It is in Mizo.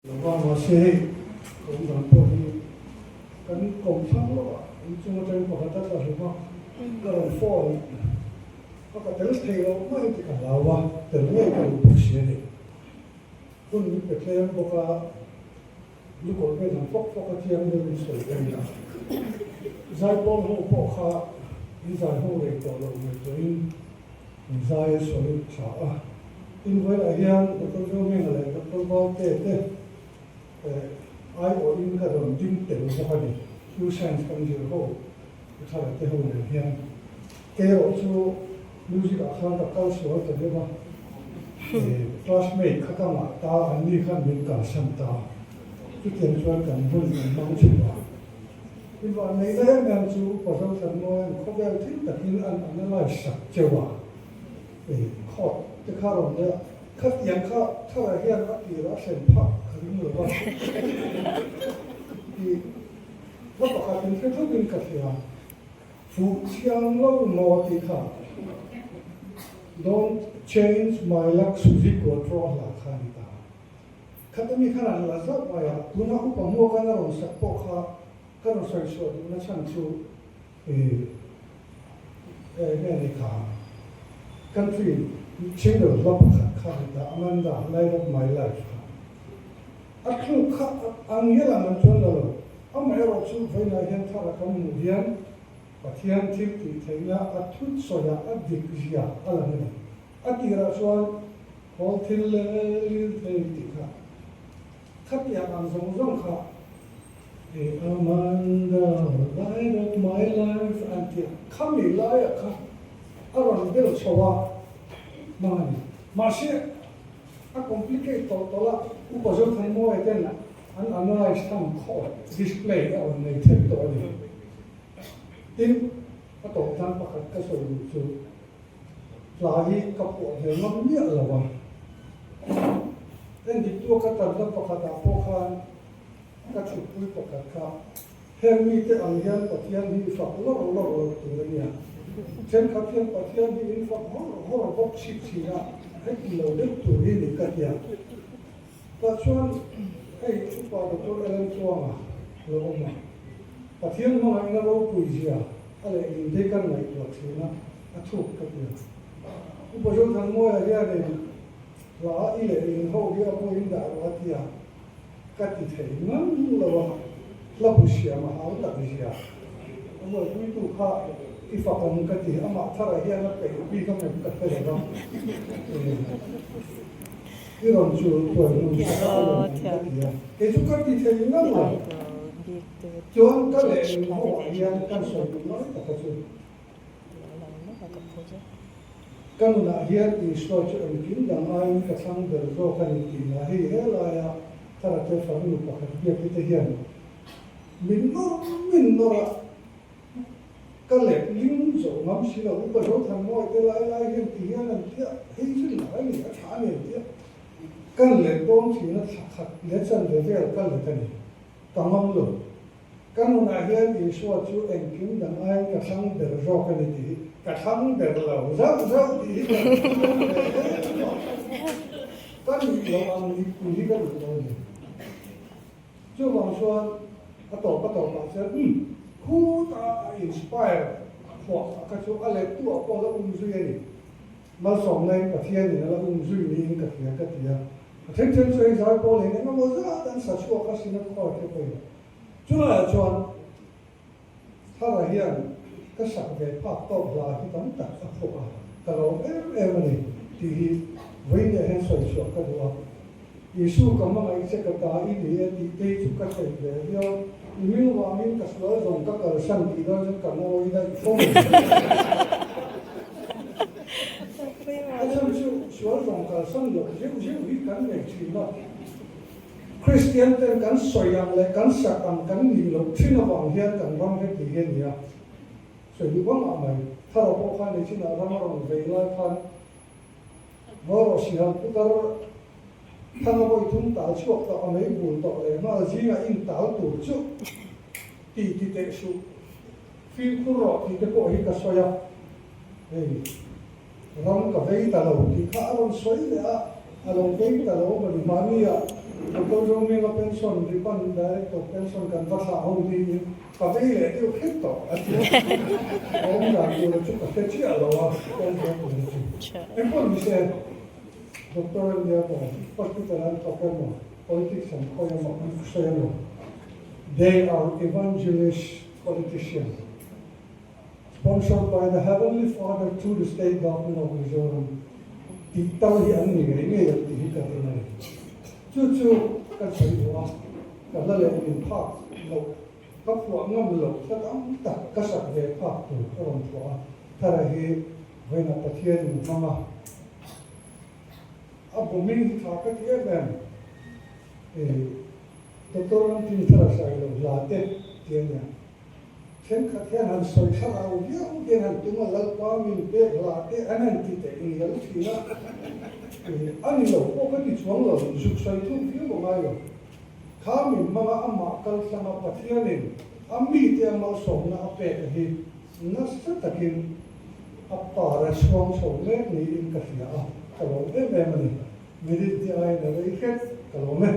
Lova mahse hei awm dan pawh hi kan kawm thlang lo a, in chung atangin pakhat a tla hlum a, ka rawn phone a ka tel thei lo mai tih ka hlau a, tel ngei ka duh bawk si a ni. Hun min pe tlem bawk a, lukawlh vel ang fawk fawk a chiang deuh in sawi ka ni a, zaipawl ho pawh kha in zai ho rei tawh lo ngaihtuahin in zai a sawi tha a. Tin vawilah hian Doctor Zohminga leh Doctor Valte te aiawhin ka rawn ding tel bawk a ni. Pure Science kan zir ho u thara te ho nen hian. Kei erawh chu music ah khan ka kal sual ta deuh a, classmate kha ka ngah ta, an ni khan min kalsan ta. Chutiang chuan kan hun kan hmang chhuah a. Invanneihna em em chu Upa Zothanmuain khawvel thil takin an analyse sak cheu a. Khawt te kha rawn leh a, khatiang kha Thara hian a tirah a hren phak ka ring lo va tih va pakhat in hre thupin ka hria. Fuh chiang lo maw tih kha Don't change my luck Suzi Quatro a hla kha a ni ta. Khata mi khan an la zauh mai a, tuna upa hmuakan a rawn sak pawh kha ka rawn sawi chhuah duhna chhan chu Nge ni kha country single hla pakhat kha ni ta Amanda Light of my life kha a thluk kha ang hial ang an chuan la lo amaherawh chu vawiinah hian thar a kan hmuh hian Pathian thil tih theihna a thut sawi ah a dik zia a lang a ni a tirah chuan khawl thil leh lil thei tih kha khatiang ang zawng zawng kha I Amanda, light of my life an ti a, khami laiah kha a rawn bel chho a, hmang a ni. Mahse, a complicate tawh tawlh a, Upa Zothanmawia ten an analyse tham khawp display a rawn nei thei tawh a ni. Tin, a tawp nan pakhat ka sawi duh chu, hla hi ka phuah ve ngam miah lo a. Endik tu ka tarna pakhatah pawh khan, Ka thutpui pakhat kha heng mite ang hian Pathian hi i fak lawr lawr lo tur a nia. Thenkhat hian Pathian hi in fak hawr hawr bawk chhip chhin a, heti lo deuh tur hi ni ka tia. Tah chuan hei Upa Doctor Ellen Chuanga lo awm a, Pathian hmangaihna ropui zia a leh linte kan ngaihtuah thin a, a thuk ka tia. Upa Zothanmawia hianin hla i leh ling ho hi a pawhin dah rawh a tia. Ka ti thei ngang lo a, hla bu siam a hau tak zia. A buaipuitu kha i fak ang ka ti, amah tharah hian a peih bik a ngem ka hre lo va. I rawn chul tuai hmun sak a rawn ang ka ti a, kei chu ka ti thei ngang lo. Chuan ka lehling ho ah hian kan sawi duh lai taka chu. Ka nunah hian Isua chu engkim dang aiin ka thlang ber zawk a ni tih lah hei he laia Tharate farnu pakhat biak te hian min nawr min nawr a, ka let ling zo ngam si lo. Upa Zothanmawi te lai lai hian ti hian an tia, hei chu lai a ni, a tha a ni an tia. Kan let dawn thin a, thla khat leh chanve vel ka let a ni, ka ngam lo. Ka nunah hian Isua chu engkim dang aiin ka thlang ber zawk a ni tih hi ka thlang ber lo zauh zauh tih hi ka thlang ber hle tawh. Ka nih loh ang nipui hi ka duh lo a ni. Chuvang chuan a tawp a tawpah chuan umm khuta a inspire phuah kha chu a lettu ah pawh la um zui a ni. Malsawmnain Pathianin a la um zui niin ka hria ka ti a. A then then chu hei zai pawl eng eng emaw zat an sa chhuak a Synod Choir te pawhin. Chulaiah chuan Thara hian ka sak ve phak tawk hla hi tam tak a phuah a, ka lawm em em a ni tih hi vawiin ah hian sawi chhuah ka duh a. Isu ka hmangaih che ka ta i ni e tih te hi chu ka thei ve viau. I hming vangin ka sual zawng ka kalsan tih dawn chuan ka ngawi daih fo mai. A chhan chu sual zawng kalsan loh zeuh zeuh hi kan nei thin a. Kristian ten kan sawi ang leh kan sak ang kan nih loh thin avang hian kan ram heti hi a ni a. Sawi duh vang ah mai. Thara pawh khan ni chinah ram a rawn vei lai khan Ngaw Sihal putar thanga vawi thum tal chhuak tawh a mei bul tawh leh nghal zingah in tal tur chu ti ti teh suh fimkhur rawh tih te pawh hi ka sawi a. Hei ram ka vei ta lo tih kha a rawn sawi leh a, a lo vei ta lo a ni mahni ah. Doctor Zohminga pension, Ripan Director pension kan va thlah ho niin ka vei leh deuh hret tawh a ti a. A awm dan tura chu ka hre chiah lo a, pension tura chu. Engpawh ni se, Doctor an nia maw, hospital an thawk emaw, politics an khawi emaw, an sawi emaw, they are evangelist politician. Sponsored by the Heavenly Father through the State Government of Mizoram tih tal hi an ni ngei ngei ang tih hi ka ring a ni. Chu chu ka sawi duh a, ka hla leh min phak loh, ka phuah ngam loh hla tam tak ka sak ve phak tur ka rawn phuah a, Thara hi vawiinah Pathian in hmang a, a bumin hi tha ka ti em em. Doctor Ramtin Thara sawi loh hla te ti a nia. Thenkhat hian han sawi thlarau viau hian han tum a, Lalpa min pek hla te an han ti teh ngial thin a, a ni lo pawh ka ti chuang lo, zuk sawi thuk viau a ngai lo. Kha min hmanga amah kal tlanga Pathianin a mite a malsawmna a pek a hi nasa takin a par a chhuang chho mek niin ka hria a, ka lawm em em a ni. Minute te aiin a rei hret, ka lawm e.